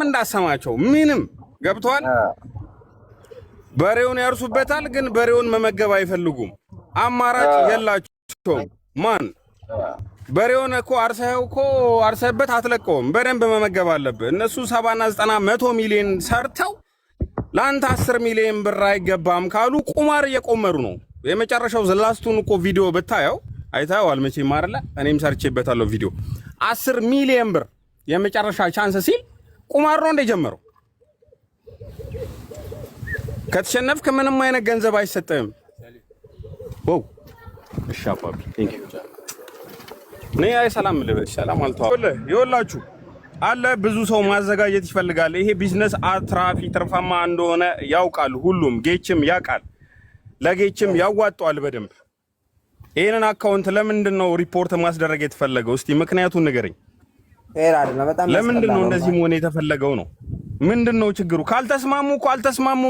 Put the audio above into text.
እንዳሰማቸው ምንም ገብተዋል። በሬውን ያርሱበታል፣ ግን በሬውን መመገብ አይፈልጉም። አማራጭ የላቸውም። ማን በሬውን እኮ አርሰኸው እኮ አርሰህበት አትለቀውም። በደንብ መመገብ አለብህ። እነሱ 70ና 90 100 ሚሊዮን ሰርተው ለአንተ 10 ሚሊዮን ብር አይገባም ካሉ ቁማር እየቆመሩ ነው። የመጨረሻው the last ኡን እኮ ቪዲዮ ብታየው፣ አይተኸዋል መቼም አይደለ? እኔም ሰርቼበታለሁ ቪዲዮ። 10 ሚሊዮን ብር የመጨረሻ chance ሲል ቁማር ነው እንደጀመረው። ከተሸነፍክ ምንም አይነት ገንዘብ አይሰጥህም። Wow፣ እሺ አባቢ፣ thank you። እኔ አይ ሰላም ልበል፣ ሰላም አልተዋ። ይኸውላችሁ አለ፣ ብዙ ሰው ማዘጋጀት ይፈልጋል። ይሄ ቢዝነስ አትራፊ ትርፋማ እንደሆነ ያውቃል ሁሉም፣ ጌችም ያውቃል፣ ለጌችም ያዋጣዋል በደንብ። ይህንን account ለምንድን ነው ሪፖርት ማስደረግ የተፈለገው? እስቲ ምክንያቱን ንገረኝ። Fair አይደለም። በጣም ለምንድን ያስጠላ ነው ነው። እንደዚህ መሆን የተፈለገው ነው? ምንድን ነው ችግሩ? ካልተስማሙ እኮ አልተስማሙ።